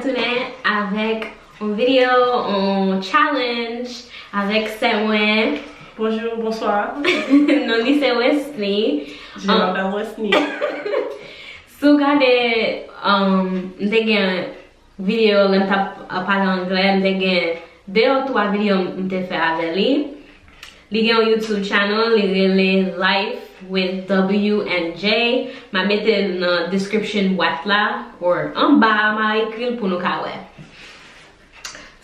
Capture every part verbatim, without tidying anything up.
Tounen avèk yon videyo, yon challenge avèk sè mwen. Bonjou, bonswa. Non li se Wesley. Je m'appelle Wesley. Si w gade, um, m te gen videyo lè m t ap, uh, pale anglè, m te gen de ou twa videyo m te fè avè li. Li gen yon YouTube channel, li rele Life with W and J. M ap mete l nan description bwat la, or anba a, m a ekri l pou nou ka wè.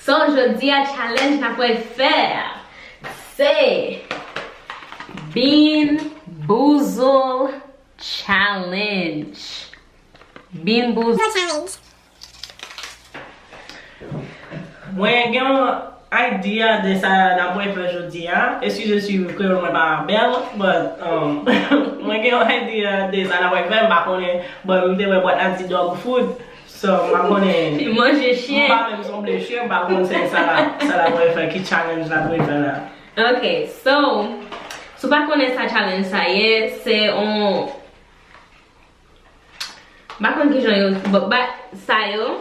So, jodi a challenge n ap pral fè a, se Bean Boozle Challenge. Bean Boozle Challenge. Mwen gen yon idea de sa n ap fè jodi a. Eskize si kreyòl mwen pa bèl, but, um, mwen gen yon idea de sa n ap fè, m pa konnen, but m te wè bwat la di dog food. So, m pa konnen. Manje chen. M pa menm sanble chen, m pa konn se sa la, sa la dwe fè, ki challenge la dwe fè la. Ok, so, si w pa konnen sa challenge sa ye, se on, m pa konn kijan yo, ba, ba, sa yo.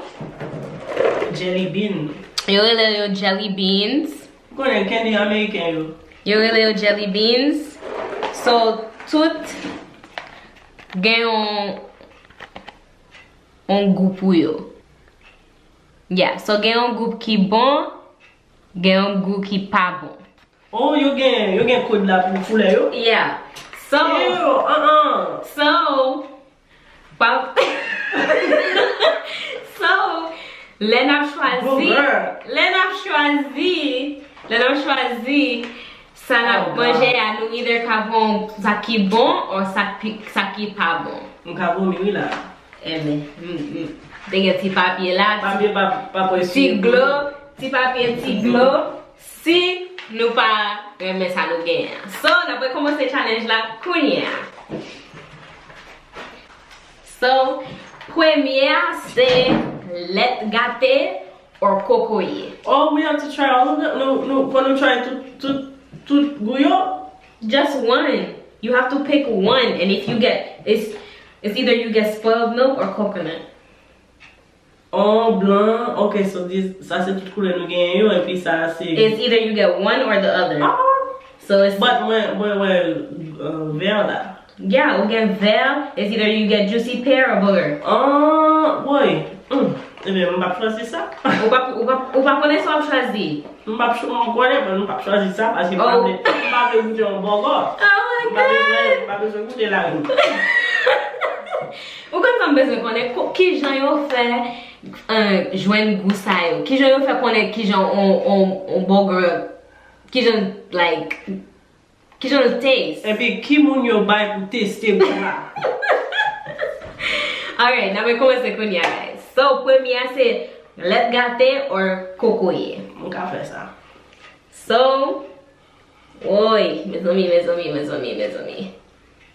Jelly bean. Yo rele yo jelly beans. Ou konnen candy ameriken yo. Yo rele yo jelly beans. So, tout gen yon yon gou pou yo. Yeah, so gen yon gou ki bon, gen yon gou ki pa bon. Oh, yo gen, yo gen kod la pou koulè yo? Yeah. So, ew, an, an. So, pa, so, lè n ap chwazi, lè n ap chwazi, lè n ap chwazi, sa n ap manje a, nou either ka pran sa ki bon or sa ki, sa ki pa bon. M ka vomi wi la. Enben, m, m, te gen ti papye la, ti, ti glo, ti papye, ti glo, si nou pa renmen sa nou genyen an. So, n ap rekòmanse challenge la kounye a. So, premye a se lèt gate or kokoye. Oh, we have to try all of them? Nou, nou, fò nou try tout, tout, tout gou yo? Just one. You have to pick one, and if you get, it's, it's either you get spoiled milk or coconut. Oh, blan. Ok, so this, sa se tout koulè nou genyen yo, epi sa se. It's either you get one or the other. Ah! So it's. But mwen, mwen, mwen, uh, vè la. Yeah, ou gen vè, it's either you get juicy pear or booger. Ah, woy. Mm. Ebyen, m p ap chwazi sa. Ou p ap, ou p ap, ou p ap konnen sa w ap chwazi. M p ap chwa-, m konnen, men m p ap chwazi sa, paske m pa vle, m pa vle goute yon bògò. Oh my God! M pa bezwen, m pa bezwen goute la. Ou konn sa m bezwen konnen, ko-, kijan yo fè, eh, jwenn gou sa yo? Kijan yo fè konnen kijan on, on, on bògò, kijan, like, Kijan l taste? Epi ki moun yo bay pou teste gou la? Alright, n ap rekòmanse kounye a, guys. So, premye a se lèt gate or kokoye. Mwen ka fè sa. So, woy, mezanmi, mezanmi, mezanmi, mezanmi.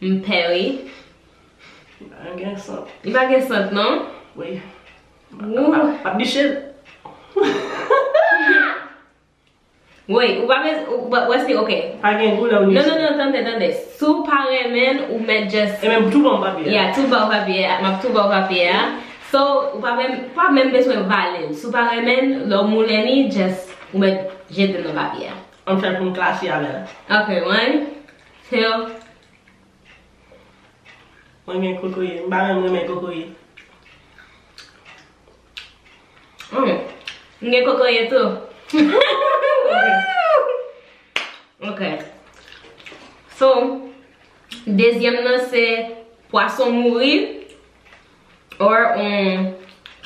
M pè, wi. Li pa gen sant. Li pa gen sant, non? Wi. Wou. Pa, pa, pa biche l. Wi, ou pa bez-, ou pa, wè se, ok. Pa gen gou lè w. Non, non, non, tande, tande. Si w pa renmen l, ou mèt just. E menm tou ba w papye a. Yeah, tou ba w papye a. M ap tou ba w papye a. So, ou pa menm, pa menm bezwen vale l. Si w pa renmen l, lè w moulen li, just, ou mèt jete l nan papye a. An fè pou m klasi avè l. Ok, one, two, Mwen gen kokoye. M pa menm renmen kokoye. Mm. M gen kokoye tou. Ok. So, dezyèm nan se pwason mouri. Or, um,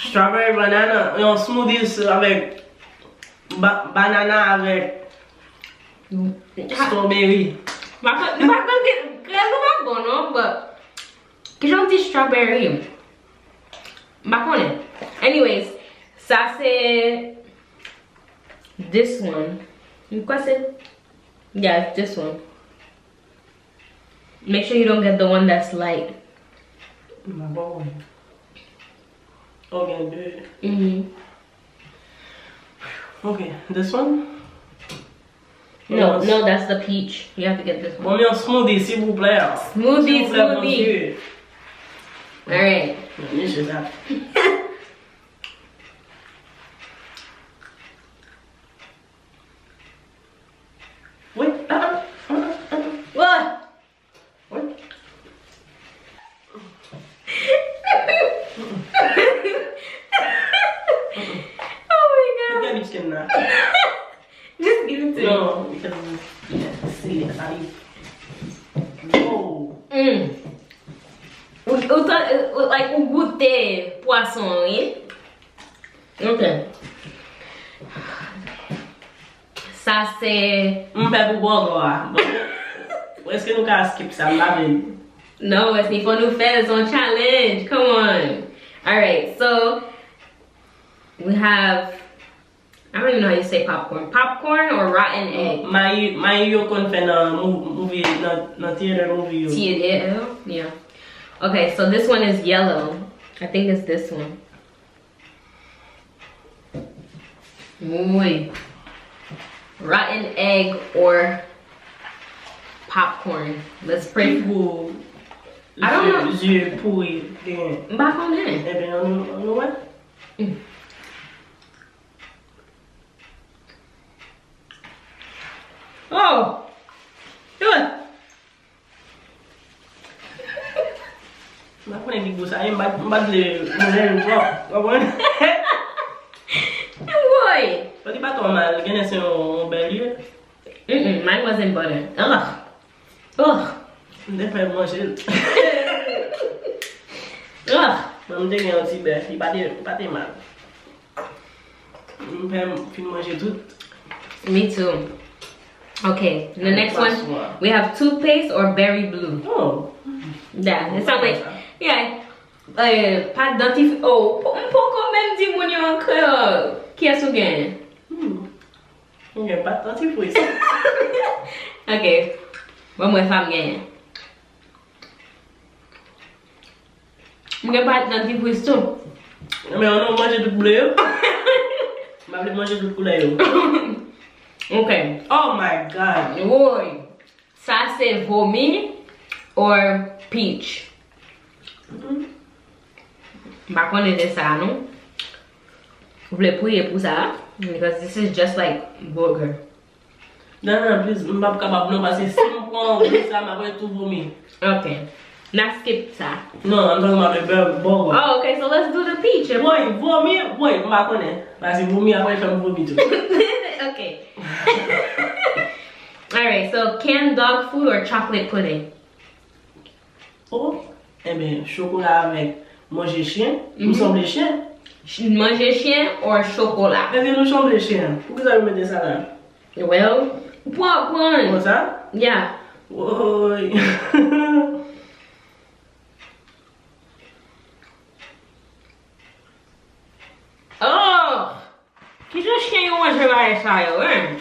strawberry banana, yon smoothies avèk ba-, banana avèk strawberry. M pa konn, m pa konn ki, kreyòl nou pa bon non, but kijan w di strawberry? M pa konnen. Anyways, sa se this one. M kwè se, yeah, it's this one. Make sure you don't get the one that's light. M pa wè. Oh, gen de. Mm-hmm. Ok, this one? No, no, that's the peach. You have to get this one. Bon, yon smoothie, silvouplè. Smoothie, silvouplè, smoothie. Bondye. Alright. Mesye sa. Ou, ou, tan- ou, like, ou goute pwason an, wi. Ok. Sa se M pè pou bògò a. Bon, èske nou ka skip sa? M pa vle. No, Wesny, fò nou fè l, se yon challenge. Come on. Alright, so we have, I don't even know how you say popcorn. Popcorn or rotten egg? Mayi, mayi yo konn fè nan mou- movie, nan, nan theater movie yo. Theater, yeah. Okay, so this one is yellow. I think it's this one. Woy. Rotten egg or popcorn. Let's pray. Ki gou I don't know. Zye, zye pouri genyen? M pa konnen. Ebyen, ann nou, ann nou wè. Mm. Oh! Good. M pa konnen ki gou sa ye, m pa, m pa t vle manje l twòp, w konprann? Woy! Fò li pa twò mal, genlè se yon, yon bèl ye. Mm-mm, mine wasn't butter. Ugh. Ugh. M te fè manje l. Ugh. Mwen, m te gen yon ti bèf, li pa te, li pa te mal. M fè m fin manje tout. Me too. Okay, the next one, we have toothpaste or berry blue. Oh. Yeah, it sounds like, yeah. Eh, pat dantifri-, oh, m poko menm di moun yo an kreyòl. Kiyès ou genyen? Hmm. M gen pat dantifris. Ok. Bon, mwen sa m genyen. M gen pat dantifris tou. Men an nou manje tout koulè yo. M pa vle manje tout koulè yo. Ok. Oh my God. Woy. Sa se vomi or peach? Mm. M pa konnen de sa non. Ou vle priye pou sa? Because this is just like booger. Non, non, please, m p ap kapab non, paske si m pran wi sa, m ap tou vomi. Ok. N a skip sa. Non, I'm talking about the bè-, bògò. Oh, okay, so let's do the peach. Woy, vomi, woy, m pa konnen. Paske vomi apre fè m vomi tou. Ok. Alright, so canned dog food or chocolate pudding? Oh, enben, chokola avèk manje chen, nou sanble chen. Ch-, manje chen or chokola? Enben, nou sanble chen. Poukisa yo mete sa la? Well, pou aprann. Konsa? Yeah. Woy. Oh! Kijan chen yo manje bagay sa yo, hein?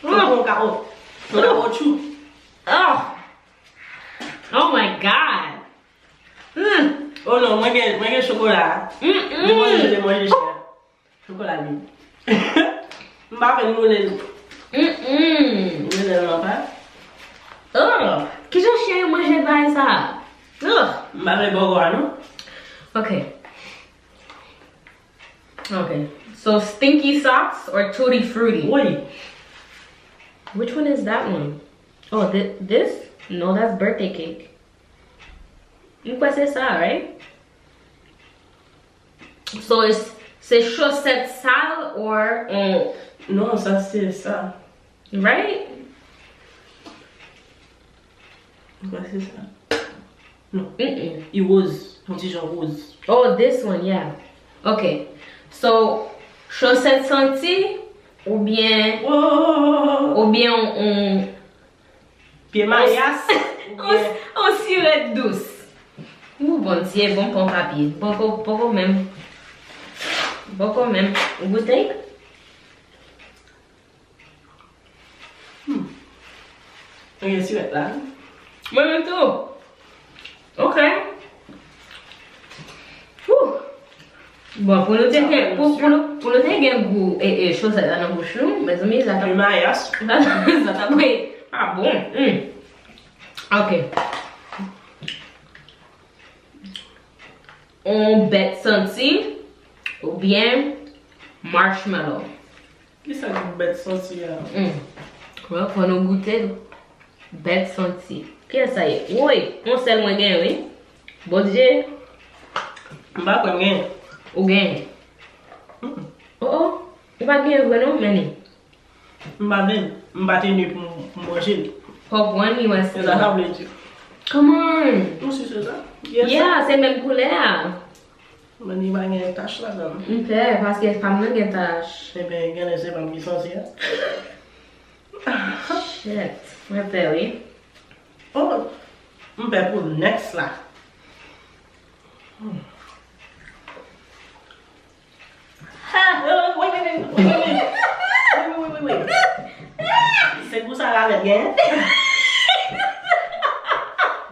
Yo pran kawo-, pran kawotchou. Oh! Oh my God! Hmm. Oh non, mwen gen, mwen gen chokola. Mm-mm. Li manje, li manje chen. Chokola li. M pa fè moule l. Mm-mm. Moule l anba. Oh, kijan chen yo manje bagay sa? Oh. M pa vle bògò a non. Ok. Ok. So, stinky socks or tutti frutti? Woy. Which one is that one? Oh, thi-, this? No, that's birthday cake. M kwè se sa, right? So, it's, se chosèt sal or, um, non, sa se sa. Right? M kwè se sa. Non. Mm-mm. Li woz. Yon ti jan woz. Oh, this one, yeah. Ok. So, chosèt santi oubyen, oh, oubyen yon, yon pye mayas, oubyen yon sirèt dous. Ou bon, ti e bon pon papye. Poko, poko menm. Poko menm. Ou goute? Hmm. Ou gen sirèt la? Mwen menm tou. Ok. Whew. Bon, pou nou te gen, pou, pou nou, pou nou te gen gou e, e chosèt la nan bouch nou, mezanmi, sa t ap, mayas, sa, sa t ap, ah bon. Hmm. Ok. On bèt santi oubyen marshmallow? Kisa ki bèt santi a? Hmm. Well, fò nou goute l. Bèt santi. Kiyès sa ye? Woy, yon sèl mwen genyen, wi. Bondye. M pa kwè m genyen. Ou genyen? Mm-mm. Oh, oh. Ou pa genyen vre non, men li. M pa vle l. M pa te ni pou m, pou m manje l. Hop one, you are. Se sa sa vle di. Come on. Ou si se sa? Yeah, se menm koulè a. Men li pa gen tach ladan l. M pè, paske pa m nan gen tach. Ebyen, genlè se pa m ki sanse a. Shit. Mwen pè, wi. Oh, m pè pou next la. Hmm. Ha! Wait, wait, wait, wait, wait, wait. Wait, wait, wait, wait, wait. Se gou sa ravèt gen?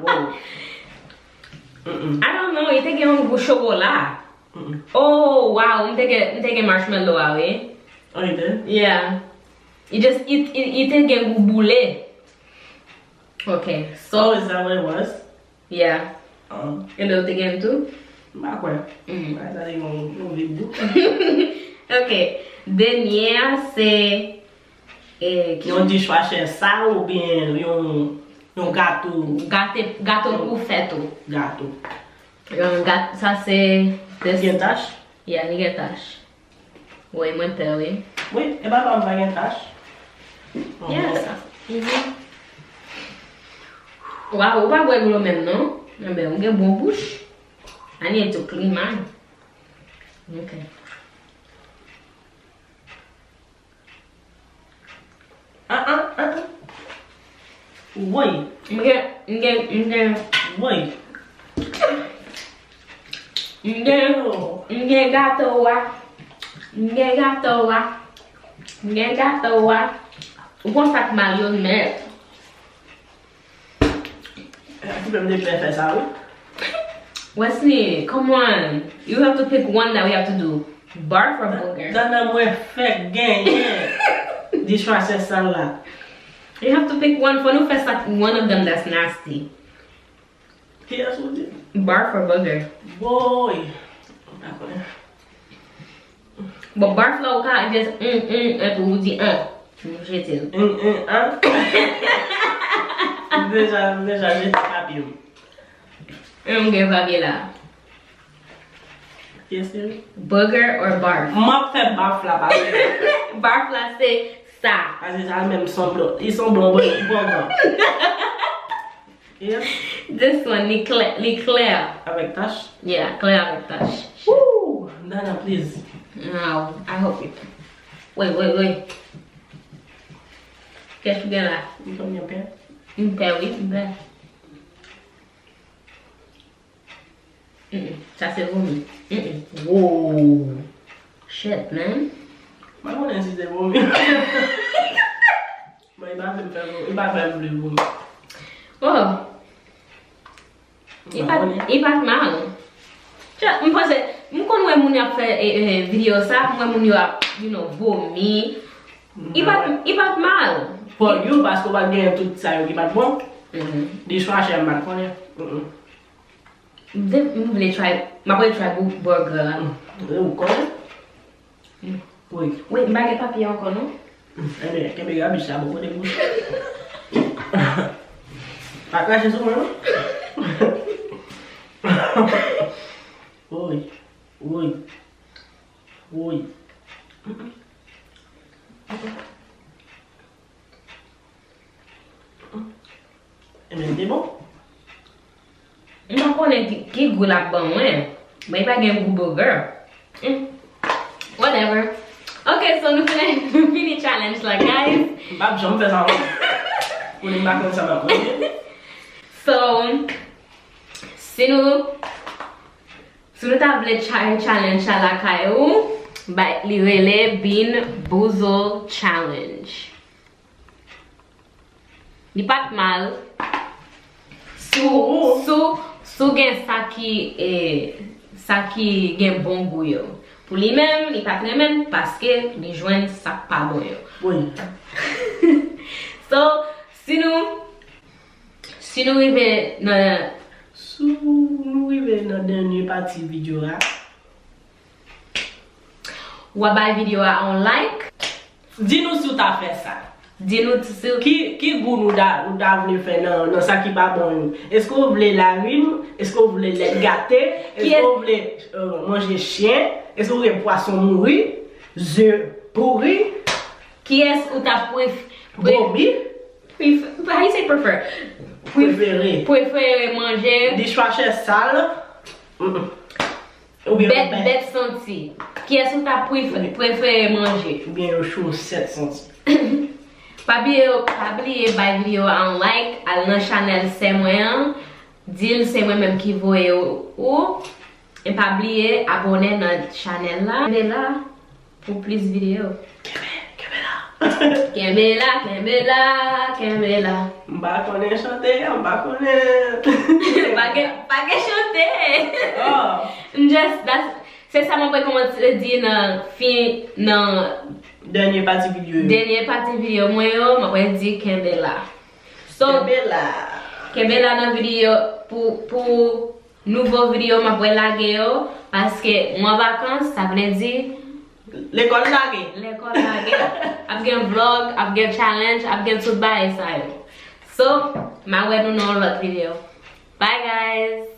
Wow. Mm-mm. I don't know, li te gen yon gou chokola. Mm-mm. Oh, wow, m te gen, m te gen marshmallow a, wi. Oh, you did? Yeah. It just, it, it, it te gen gou boule. Okay, so. Oh, is that what it was? Yeah. Oh. E lè w te gen tou? M pa kwè. Mm. Bagay sa te gen yon, yon vye gou. Ok. Dènye a se, eh, ki yon dishwasher sal oubyen yon, yon gato. Gate, gato pou fèt ou. Gato. Yon gat-, sa se. Li gen tach? Yeah, li gen tach. Wi, mwen pè, wi. Wi, e papa m pa gen tach. Bon, yeah, bon. Sa. Mhm. Waw, ou pa bwè dlo menm, non? Enben, ou gen bon bouch. I need to clean mine. Ok. Ah, ah, ah, ah. Woy. M gen, m gen, m gen. Woy. M gen, m gen gato a. M gen gato a. M gen gato a. Ou konn sa k mal yo nèt. Ti pè m te pè fè sa, wi. Wesley, come on. You have to pick one that we have to do. Barf or booger? Dada mwen fèk genyen dishwasher sal la. You have to pick one. Fò nou fè sa, one of them that's nasty. Kiyès ou di? Barf or booger? Boy. M pa konnen. Bon, barf la, ou ka just, mm, mm, epi ou di, ah, nou jete l. Mm, mm, ah. M deja, m deja jete papye m. Mm, m gen papye la. Kiyès li? Booger or barf? M ap fè barf la, paske barf la se sa. Paske sa menm sanble, li sanble yon bon, bon, bon. Yep. This one, li klè, li klè. Avèk tach? Yeah, klè avèk tach. Woo! Dada, please. Wow, I hope you. Wait, wait, wait. Kèch ou gen la? M konn gen pè. M pè, wi, m pè. Mm-mm. Sa se vomi. Mm-mm. Wow. Shit, man. Mwen konnen si se vomi. Bon, li pa vle m fè vomi. Li pa vle m vle vomi. Oh. Li pa, li pa t mal. Tja, m panse, m konn wè moun y ap fè, eh, eh, videyo sa, m wè moun yo ap, you know, vomi. Li pa t, li pa t mal. For you, paske w pa t genyen tout sa yo ki pa t bon. Mhm. Dishwasher, m pa t konnen. Mm-mm. M vle, m vle try, m ap retry bou-, burger la. Ou konnen? Mm. Wi. Wi, m pa gen papye ankò, non. Mm, enben, kenbe rabich la bò kote bouch. Pa krache sou mwen, non. Wi. Wi. Wi. Ebyen, li bon. M pa konnen ki, ki gou l ap ban mwen, men li pa gen gou booger. Mm. Whatever. Ok, so nou fini, nou fini challenge la, guys. M p ap janm fè sa ankò. Pou li m pa konn sa m ap manje. So, si nou, si nou ta vle try challenge sa lakay ou, bay, li rele Bean Boozled Challenge. Li pa t mal. Si w, si w, si w gen sa ki, eh, sa ki gen bon gou yo. Pou li menm, li pa t renmen l paske li jwenn sa k pa bon yo. Wi. So, si nou, si nou rive nan, si nou rive nan dènye pati videyo a, w a bay videyo a yon like. Di nou si w ta fè sa. Di nou si w... Ki, ki gou nou ta, nou ta vle fè nan, nan sa ki pa bon yo? Èske w vle larim? Èske w vle lèt gate? Èske w vle, euh, manje chen? Èske w vle pwason mouri? Ze pouri? Kiyès ou ta pref-, pref-... Vomi? Pref- How you say prefer? Pref- Prefere. Prefere manje. Dishwasher sal. Mm-mm. Oubyen Bèt, yon bèt. Bèt santi. Kiyès ou ta pref- prefere manje? Oubyen yon chosèt santi. Pa bliye, pa bliye bay videyo a yon like, al nan chanèl sè mwen an, di l se mwen menm ki voye ou. E pa bliye abòne nan chanèl la. Kenbe la pou plis videyo. Kenbe la. Kenbe la, kenbe la, kenbe la. M pa konnen chante, m pa konnen. Pa gen, pa gen chante. Oh. M just, that's, se sa mwen kòmanse di nan fin, nan Dènye pati videyo yo. Dènye pati videyo mwen yo, mwen di kenbe la. So, Kenbe la. Kenbe la nan videyo pou, pou nouvo videyo m ap lage yo, paske mwen vakans, sa vle di Lekòl lage. Lekòl lage. Ap gen vlog, ap gen challenge, ap gen tout bagay sa yo. So, m a wè nou nan yon lòt videyo. Bye guys.